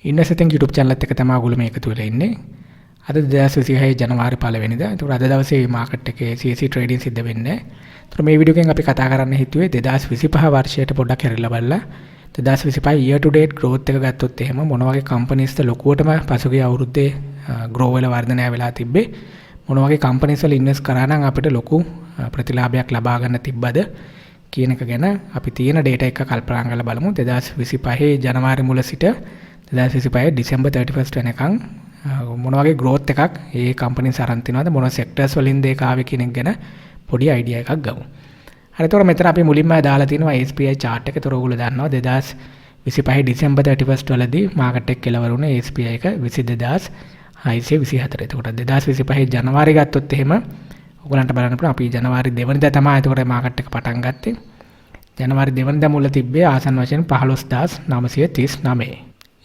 Invest YouTube channel එකත් එක්ක තමයි ඔයගොල්ලෝ මේ එකතු වෙලා ඉන්නේ. අද 2026 ජනවාරි 1 වෙනිදා. ඒතකොට අද දවසේ මාකට් එකේ CSE trading සිද්ධ වෙන්නේ නැහැ. ඒතකොට මේ වීඩියෝ එකෙන් අපි කතා කරන්න හිතුවේ 2025 වර්ෂයට පොඩ්ඩක් හැරිලා බලලා 2025 year to date growth එක ගත්තොත් එහෙම මොන වගේ කම්පනීස්ද ලොකුවටම පසුගිය අවුරුද්දේ ග්‍රෝ වෙලා වර්ධනය වෙලා තිබ්බේ, මොන වගේ කම්පනීස් වල ඉන්වෙස්ට් කරා නම් අපිට ලොකු ප්‍රතිලාභයක් ලබා ගන්න තිබ්බද කියන එක ගැන අපි තියෙන ඩේටා එක කල්පනා කරලා බලමු. 2025 ජනවාරි මුල සිට 2025 ඩිසැම්බර් 31 වෙනකන් මොන වගේ ග්‍රෝත් එකක් ඒ කම්පනීස් අරන් තියනවද, මොන සෙක්ටර්ස් වලින්ද ඒක ආවේ කියන එක ගැන පොඩි අයිඩියා එකක් ගමු. හරි, එතකොට මෙතන අපි මුලින්ම දාලා තිනවා SPI chart එක. එතකොට ඔයගොල්ලෝ දන්නවා 2025 ඩිසැම්බර් 31 වලදී මාකට් එක කෙලවර වුණේ SPI එක 22,624. එතකොට 2025 ජනවාරි ගත්තොත් එහෙම ඔයගොල්ලන්ට බලන්න පුළුවන් අපි ජනවාරි 2 වෙනිදා තමයි එතකොට මාකට් එක පටන් ගත්තේ. ජනවාරි 2 වෙනිදා මුල තිබ්බේ ආසන්න වශයෙන් 15,939.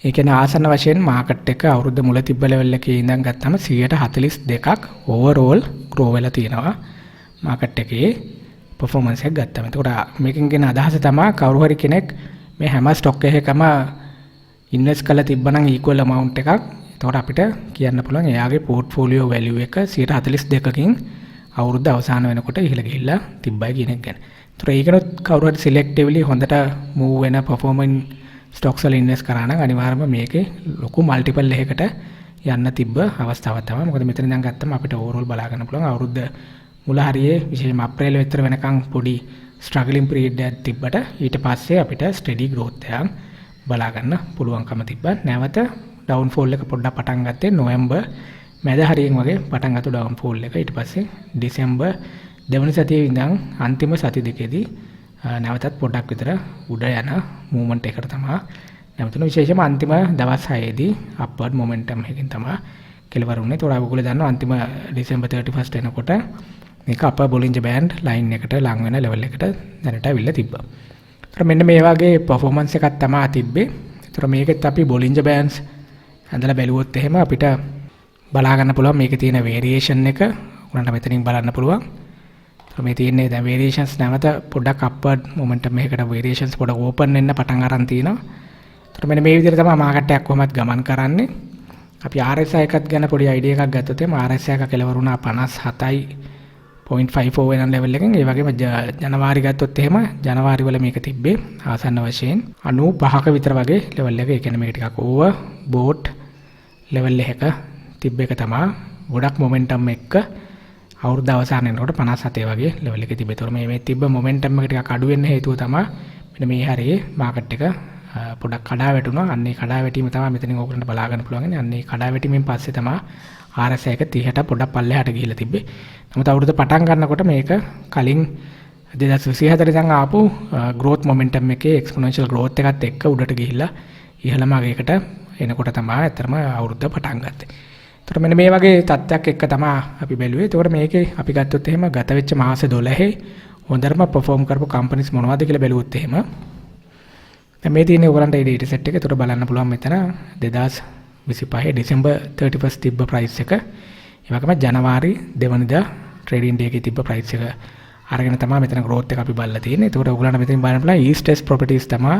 ඒ කියන්නේ ආසන්න වශයෙන් මාකට් එක අවුරුද්ද මුල තිබ්බ ලෙවල් එකේ ඉඳන් ගත්තම 142ක් ඕවරෝල් ග්‍රෝ වෙලා තියෙනවා මාකට් එකේ පර්ෆෝමන්ස් එක ගත්තම. එතකොට මේකෙන් කියන අදහස තමයි කවුරු හරි කෙනෙක් මේ හැම ස්ටොක් එකකම ඉන්වෙස්ට් කරලා තිබ්බනම් ඉක්වල් amount එකක්, එතකොට අපිට කියන්න පුළුවන් එයාගේ පෝට්ෆෝලියෝ වැලියු එක 142කින් අවුරුද්ද අවසාන වෙනකොට ඉහළ ගිහිල්ලා තිබ්බයි කියන එක ගැන. ඒතර ඒකනොත් කවුරු හරි සිලෙක්ටිව්ලි හොඳට මූව් වෙන පර්ෆෝමින් ස්ටොක්ස් වල ඉන්වෙස්ට් කරා නම් අනිවාර්යයෙන්ම මේකේ ලොකු මල්ටිපල් එකකට යන්න තිබ්බ අවස්ථාවක් තමයි. මොකද මෙතන ඉඳන් ගත්තම අපිට ඕවරෝල් බලා ගන්න පුළුවන් අවුරුද්ද මුල හරියේ, විශේෂයෙන්ම අප්‍රේල් විතර වෙනකන් පොඩි ස්ට්‍රගලින් පීරියඩ් එකක් තිබ්බට ඊට පස්සේ අපිට ස්ටෙඩි ග්‍රෝත් එකක් බලා ගන්න පුළුවන්කම තිබ්බා. නැවත ඩවුන්ෆෝල් එක පොඩ්ඩක් පටන් ගත්තේ නොවැම්බර් මැද හරියෙන් වගේ පටන් ගත්ත ඩවුන්ෆෝල් එක. ඊට පස්සේ ඩිසැම්බර් දෙවනි සතියේ ඉඳන් අන්තිම සති දෙකේදී නැවතත් පොඩ්ඩක් විතර උඩ යන මූව්මන්ට් එකකට තමයි නැවතුණු. විශේෂයෙන්ම අන්තිම දවස් 6ේදී අප්වර්ඩ් මොමන්ටම් එකකින් තමයි කෙලවර වුණේ. ඒතකොට ඔයගොල්ලෝ දන්නවා අන්තිම ඩිසැම්බර් 31 වෙනකොට මේක අපර් බොලින්ජර් බෑන්ඩ් ලයින් එකට ලං වෙන ලෙවල් එකට දැනට ඇවිල්ලා තිබ්බා. ඒතර මෙන්න මේ වගේ පර්ෆෝමන්ස් එකක් තමයි තිබ්බේ. ඒතර මේකෙත් අපි බොලින්ජර් බෑන්ඩ්ස් ඇඳලා බැලුවොත් එහෙම අපිට බලා ගන්න පුළුවන් මේකේ තියෙන වේරියේෂන් එක. ඔයාලන්ට මෙතනින් බලන්න පුළුවන්. ඒතර මේ තියෙන්නේ දැන් වේරියේෂන්ස් නැවත පොඩ්ඩක් අප්වර්ඩ් මොමන්ටම් එකකට වේරියේෂන්ස් පොඩක් ඕපන් වෙන්න පටන් අරන් තියෙනවා. ඒතර මෙන්න මේ විදිහට තමයි මාකට් එකක් කොහොමත් ගමන් කරන්නේ. අපි RSI එකත් ගැන පොඩි අයිඩියා එකක් ගත්තොත් එහෙම RSI එක කෙලවර වුණා 57යි 0.54 වෙනන් ලෙවල් එකෙන්. ඒ වගේම ජනවාරි ගත්තොත් එහෙම ජනවාරි වල මේක තිබ්බේ ආසන්න වශයෙන් 95ක විතර වගේ ලෙවල් එක. ඒ කියන්නේ මේක ටිකක් ඕවර් බෝට් ලෙවල් එකක තිබ්බ එක තමයි ගොඩක් මොමන්ටම් එක්ක අවුරුද්ද අවසාන වෙනකොට 57 වගේ ලෙවල් එකේ තිබ්බේ. ඒතකොට මේ මේ තිබ්බ මොමන්ටම් එක ටිකක් අඩු වෙන්න හේතුව තමයි මෙන්න මේ හරියේ මාකට් එක පොඩක් කඩා වැටුණා. අන්න ඒ කඩා වැටීම තමයි මෙතනින් ඕගොල්ලන්ට බලා ගන්න පුළුවන් වෙන්නේ. අන්න ඒ කඩා වැටීමෙන් පස්සේ තමයි RSI එක 30ට පොඩක් පල්ලෙහාට ගිහිල්ලා තිබ්බේ. නමුත් අවුරුද්ද පටන් ගන්නකොට මේක කලින් 2024 ඉඳන් ආපු ග්‍රෝත් මොමන්ටම් එකේ එක්ස්පොනෙන්ෂියල් ග්‍රෝත් එකත් එක්ක උඩට ගිහිල්ලා ඉහළම අගයකට එනකොට තමයි ඇත්තටම අවුරුද්ද පටන් ගත්තේ. ඒතර මෙන්න මේ වගේ තත්ත්වයක් එක්ක තමයි අපි බැලුවේ. ඒතකොට මේකේ අපි ගත්තොත් එහෙම ගත වෙච්ච මාස 12 හොඳටම පර්ෆෝම් කරපු කම්පනීස් මොනවද කියලා බැලුවොත් එහෙම දැන් මේ තියෙන්නේ ඔයගලන්ට ඒ ඩේටා සෙට් එක. ඒතකොට බලන්න පුළුවන් මෙතන 2025 ඩිසැම්බර් 31 තිබ්බ ප්‍රයිස් එක. ඒ වගේම ජනවාරි 2 වෙනිදා ට්‍රේඩින් ඩේ එකේ තිබ්බ ප්‍රයිස් එක අරගෙන තමයි මෙතන ග්‍රෝත් එක අපි බලලා තියෙන්නේ. ඒතකොට ඔයගලන්ට මෙතනින් බලන්න පුළුවන් ඊස්ට් වෙස්ට් ප්‍රොපර්ටිස් තමයි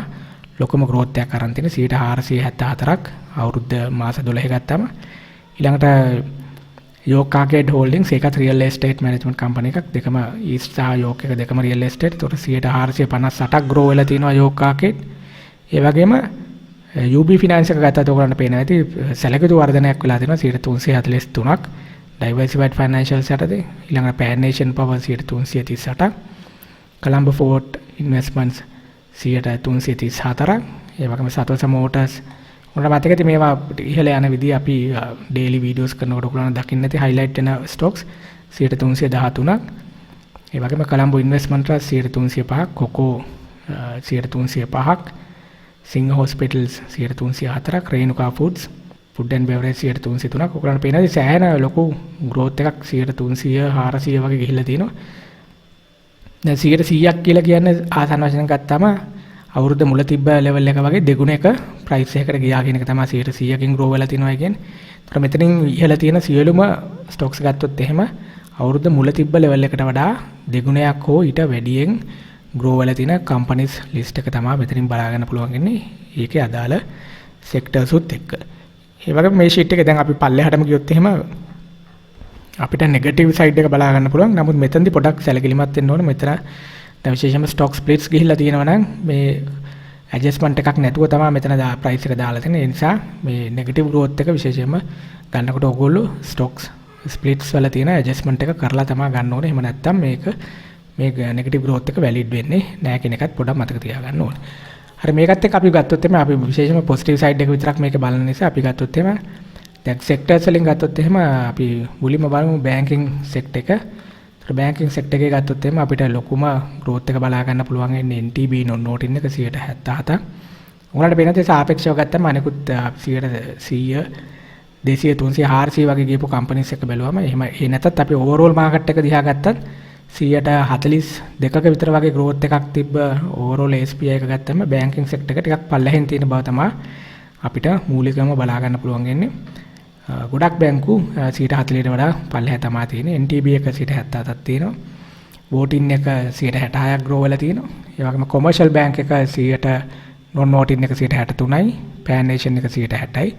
ලොකුම ග්‍රෝත් එකක් අරන් තියෙන්නේ, 474ක් අවුරුද්ද මාස 12 ගත්තම. ඊළඟට යෝක් ආකේඩ් හෝල්ඩින්ග්ස්, ඒකත් රියල් එස්ටේට් මැනේජ්මන්ට් කම්පැනි එකක්. දෙකම ඊස්ට් සහ යෝක් එක දෙකම රියල් එස්ටේට්. ඒතකොට 458ක් ග්‍රෝ වෙලා තියෙනවා යෝක් ආකේඩ්. ඒ වගේම UB finance එක ගත්තත් ඔයගොල්ලන්ට පේනවා ඇති සැලකිලි වර්ධනයක් වෙලා තියෙනවා 343ක් ඩයිවර්සිෆයිඩ් ෆයිනෑන්ෂල්ස් යටතේ. ඊළඟට පෑන් ඒෂියන් පවර් 338ක්, කොලම්බෝ ෆෝට් ඉන්වෙස්ට්මන්ට්ස් 334ක්, ඒ වගේම සතෝස මෝටර්ස්. ඔයාලට මතක ඇති මේවා ඉහළ යන විදිය අපි ඩේලි වීඩියෝස් කරනකොට ඔයගොල්ලන්ට දකින්න ඇති හයිලයිට් වෙන ස්ටොක්ස් 313ක්. ඒ වගේම කොලම්බෝ ඉන්වෙස්ට්මන්ට් ට්‍රස්ට් 305ක්, කොකෝ 305ක්, සිංහ හොස්පිටල්ස් 304ක්, Renuka foods food and beverage 303ක්. ඔයගොල්ලන්ට පේනවා සෑහෙන ලොකු ග්‍රෝත් එකක් 300 400 වගේ ගිහිල්ලා තියෙනවා. දැන් 100ක් කියලා කියන්නේ ආසන්න වශයෙන් ගත්තාම අවුරුද්ද මුල තිබ්බ ලෙවල් එක වගේ දෙගුණ එක ප්‍රයිස් එකකට ගියා කියන එක තමයි 100කින් ග්‍රෝ වෙලා තියෙනවා කියන්නේ. ඒතර මෙතනින් ඉහළ තියෙන සියලුම ස්ටොක්ස් ගත්තොත් එහෙම අවුරුද්ද මුල තිබ්බ ලෙවල් එකට වඩා දෙගුණයක් හෝ ඊට වැඩියෙන් ග්‍රෝ වෙලා තියෙන කම්පනීස් ලිස්ට් එක තමයි මෙතනින් බලා ගන්න පුළුවන් වෙන්නේ. ඒකේ අදාළ සෙක්ටර්ස් උත් එක්ක. ඒ වගේම මේ ෂීට් එකේ දැන් අපි පල්ලෙහාටම ගියොත් එහෙම අපිට නෙගටිව් සයිඩ් එක බලා ගන්න පුළුවන්. නමුත් මෙතනදි පොඩක් සැලකිලිමත් වෙන්න ඕනේ. මෙතන දැන් විශේෂයෙන්ම ස්ටොක් ස්ප්ලිට්ස් ගිහිල්ලා තියෙනවා නම් මේ ඇඩ්ජස්ට්මන්ට් එකක් නැතුව තමයි මෙතන ප්‍රයිස් එක දාලා තියෙන්නේ. ඒ නිසා මේ නෙගටිව් ග්‍රෝත් එක විශේෂයෙන්ම ගන්නකොට ඔයගොල්ලෝ ස්ටොක්ස් ස්ප්ලිට්ස් වල තියෙන ඇඩ්ජස්ට්මන්ට් එක කරලා තමයි ගන්න ඕනේ. එහෙම නැත්නම් මේක මේ නෙගටිව් ග්‍රෝත් එක වැලිඩ් වෙන්නේ නෑ කියන එකත් පොඩක් මතක තියාගන්න ඕනේ. හරි, මේකත් එක්ක අපි ගත්තොත් එහෙම අපි විශේෂයෙන්ම පොසිටිව් සයිඩ් එක විතරක් මේක බලන නිසා අපි ගත්තොත් එහෙම දැන් සෙක්ටර්ස් වලින් ගත්තොත් එහෙම අපි මුලින්ම බලමු බැංකින් සෙක්ටර් එක. ඒතර බැංකින් සෙක්ටර් එකේ ගත්තොත් එහෙම අපිට ලොකුම ග්‍රෝත් එක බලා ගන්න පුළුවන් වෙන්නේ NTB non voting එක 77ක්. ඔයාලට පේන දේ සාපේක්ෂව ගත්තම අනිකුත් 100, 200, 300, 400 වගේ ගියපු කම්පනීස් එක බැලුවම එහෙම ඒ නැතත් අපි ඕවරෝල් මාකට් එක දිහා ගත්තත් 142ක විතර වගේ ග්‍රෝත් එකක් තිබ්බ ඕවරෝල් SPI එක ගත්තම බැංකින් සෙක්ටර් එක ටිකක් පල්ලෙහෙන් තියෙන බව තමයි අපිට මූලිකවම බලා ගන්න පුළුවන් වෙන්නේ. ගොඩක් බැංකු 140ට වඩා පල්ලෙහා තමයි තියෙන්නේ. NTB එක 77ක් තියෙනවා. වෝටින් එක 66ක් ග්‍රෝ වෙලා තියෙනවා. ඒ වගේම කොමර්ෂල් බැංක් එක 100 නොන් වෝටින් එක 63යි, පෑන් ඒෂියන් එක 60යි.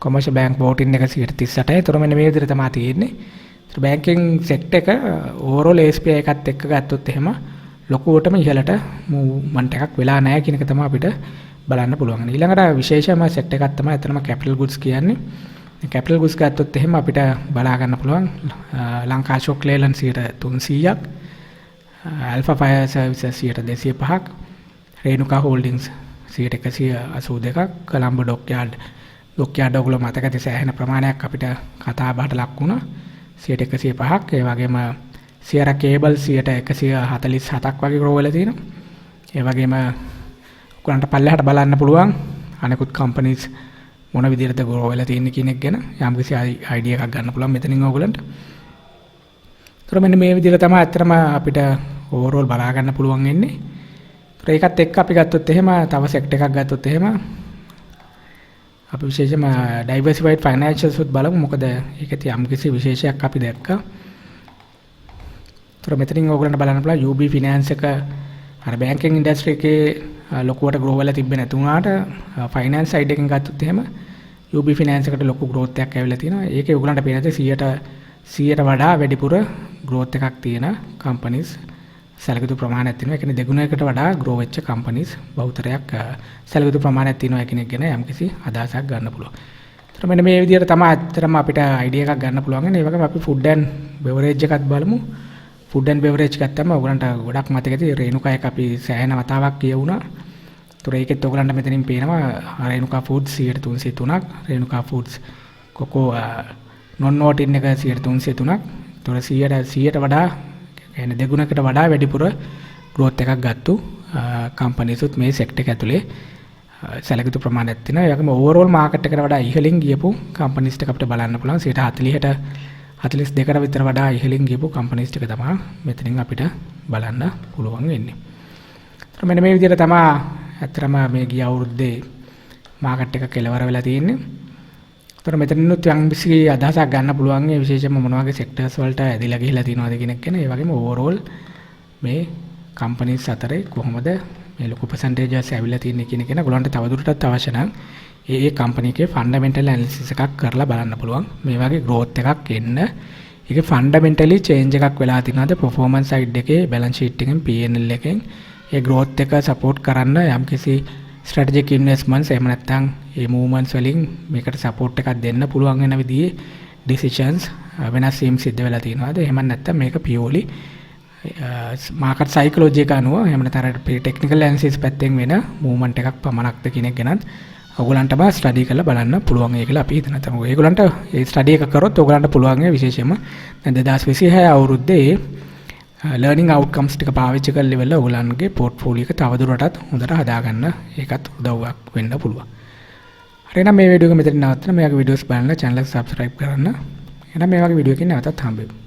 කොමර්ෂල් බැංක් වෝටින් එක 38යි. ඒතර මෙන්න මේ විදිහට තමයි තියෙන්නේ. ඒතර බැංකින් සෙක්ටර් එක ඕවරෝල් SPI එකත් එක්ක ගත්තොත් එහෙම ලොකුවටම ඉහළට මූව්මන්ට් එකක් වෙලා නැහැ කියන එක තමයි අපිට බලන්න පුළුවන්. ඊළඟට විශේෂම සෙක්ටර් එකක් තමයි ඇත්තටම කැපිටල් ගුඩ්ස් කියන්නේ. කැපිටල් ගුඩ්ස් ගත්තොත් එහෙම අපිට බලා ගන්න පුළුවන් ලංකා අශෝක් ලේලන්ඩ් 300ක්, ඇල්ෆා ෆයර් සර්විසස් 205ක්, රේණුකා හෝල්ඩින්ග්ස් 182ක්, කොළඹ ඩොක්යාඩ් ඩොක්යාඩ් ඔයගොල්ලෝ මතක ඇති සෑහෙන ප්‍රමාණයක් අපිට කතා බහට ලක් වුණා 105ක්. ඒ වගේම සියරා කේබල් 147ක් වගේ ග්‍රෝ වෙලා තියෙනවා. ඒ වගේම ඔයගොල්ලන්ට පල්ලෙහාට බලන්න පුළුවන් අනෙකුත් කම්පනීස් මොන විදිහටද ග්‍රෝ වෙලා තියෙන්නේ කියන එක ගැන යම්කිසි අයිඩියා එකක් ගන්න පුළුවන් මෙතනින් ඔයගොල්ලන්ට. ඒතර මෙන්න මේ විදිහට තමයි ඇත්තටම අපිට ඕවරෝල් බලා ගන්න පුළුවන් වෙන්නේ. ඒතර ඒකත් එක්ක අපි ගත්තොත් එහෙම තව සෙක්ටර් එකක් ගත්තොත් එහෙම අපි විශේෂයෙන්ම ඩයිවර්සිෆයිඩ් ෆයිනෑන්ෂල්ස් උත් බලමු. මොකද ඒකේ යම්කිසි විශේෂයක් අපි දැක්කා. ඒතර මෙතනින් ඕගොල්ලන්ට බලන්න පුළුවන් UB finance එක අර බැංකින් ඉන්ඩස්ට්‍රි එකේ ලොකුවට ග්‍රෝ වෙලා තිබ්බේ නැතු වුණාට ෆයිනෑන්ස් සයිඩ් එකෙන් ගත්තොත් එහෙම UB finance එකට ලොකු ග්‍රෝත් එකක් ඇවිල්ලා තියෙනවා. ඒකේ ඔයගොල්ලන්ට පේන දේ 100ට 100ට වඩා වැඩිපුර ග්‍රෝත් එකක් තියෙන කම්පනීස් සැලකිය ප්‍රමාණයක් තියෙනවා. ඒ කියන්නේ දෙගුණයකට වඩා ග්‍රෝ වෙච්ච කම්පනීස් බහුතරයක් සැලකිය ප්‍රමාණයක් තියෙනවා කියන එක ගැන යම්කිසි අදහසක් ගන්න පුළුවන්. ඒතර මෙන්න මේ විදිහට තමයි ඇත්තටම අපිට අයිඩියා එකක් ගන්න පුළුවන් වෙන්නේ. ඒ වගේම අපි ෆුඩ් ඇන්ඩ් බෙවරේජ් එකත් බලමු. ෆුඩ් ඇන්ඩ් බෙවරේජ් ගත්තම ඔයගලන්ට ගොඩක් මතක ඇති රේණුකා එක අපි සෑහෙන වතාවක් කියවුණා. ඒතර ඒකෙත් ඔයගලන්ට මෙතනින් පේනවා රේණුකා ෆුඩ්ස් 303ක්, රේණුකා ෆුඩ්ස් කොකෝ නොන් වෝටින් එක 303ක්. ඒතර 100ට 100ට වඩා, කියන්නේ දෙගුණකට වඩා වැඩිපුර ග්‍රෝත් එකක් ගත්තු කම්පනීස් උත් මේ සෙක්ටර් එක ඇතුලේ සැලකිය ප්‍රමාණයක් තියෙනවා. ඒ වගේම ඕවරෝල් මාකට් එකට වඩා ඉහළින් ගියපු කම්පනීස් ටික අපිට බලන්න පුළුවන්. 40ට 42කට විතර වඩා ඉහළින් ගියපු කම්පනීස් ටික තමයි මෙතනින් අපිට බලන්න පුළුවන් වෙන්නේ. ඒතර මෙන්න මේ විදිහට තමයි ඇත්තටම මේ ගිය අවුරුද්දේ මාකට් එක කෙලවර වෙලා තියෙන්නේ. ඒතර මෙතනිනුත් යම්කිසි අදහසක් ගන්න පුළුවන් මේ විශේෂයෙන්ම මොන වගේ සෙක්ටර්ස් වලට ඇදිලා ගිහිලා තියෙනවද කියන එක ගැන. ඒ වගේම ඕවරෝල් මේ කම්පනීස් අතරේ කොහොමද මේ ලොකු පර්සන්ටේජස් ඇවිල්ලා තියෙන්නේ කියන එක ගැන ඔයගොල්ලන්ට තවදුරටත් අවශ්‍ය නම් ඒ ඒ කම්පැනි එකේ ෆන්ඩමෙන්ටල් ඇනලිසිස් එකක් කරලා බලන්න පුළුවන්. මේ වගේ ග්‍රෝත් එකක් එන්න ඒකේ ෆන්ඩමෙන්ටලි චේන්ජ් එකක් වෙලා තියෙනවද පර්ෆෝමන්ස් සයිඩ් එකේ, බැලන්ස් ෂීට් එකෙන්, P&L එකෙන් ඒ ග්‍රෝත් එක සපෝට් කරන්න යම්කිසි ස්ට්‍රැටජික් ඉන්වෙස්ට්මන්ට්ස් එහෙම නැත්නම් ඒ මූව්මන්ට්ස් වලින් මේකට සපෝට් එකක් දෙන්න පුළුවන් වෙන විදිහේ ඩිසිෂන්ස් වෙනස් වීම් සිද්ධ වෙලා තියෙනවද, එහෙම නැත්නම් මේක පියෝලි මාකට් සයිකොලොජි එක අනුව එහෙම නැත්නම් අර ටෙක්නිකල් ඇනලිසිස් පැත්තෙන් වෙන මූව්මන්ට් එකක් පමණක්ද කියන එක ගැනත් ඔයගොල්ලන්ටම ස්ටඩි කරලා බලන්න පුළුවන් ඒ කියලා අපි හිතනවා. තමයි ඒගොල්ලන්ට ඒ ස්ටඩි එක කරොත් ඔයගොල්ලන්ට පුළුවන් ඒ විශේෂයෙන්ම දැන් 2026 අවුරුද්දේ ලර්නින් අවුට්කම්ස් ටික පාවිච්චි කරලා ඉවරලා ඔයගොල්ලන්ගේ පෝට්ෆෝලියෝ එක තවදුරටත් හොඳට හදාගන්න ඒකත් උදව්වක් වෙන්න පුළුවන්. හරි, එහෙනම් මේ වීඩියෝ එක මෙතනින් නවත්තන. මේ වගේ වීඩියෝස් බලන්න චැනල් එක සබ්ස්ක්‍රයිබ් කරන්න. එහෙනම් මේ වගේ වීඩියෝ එකකින් නැවතත් හම්බෙමු.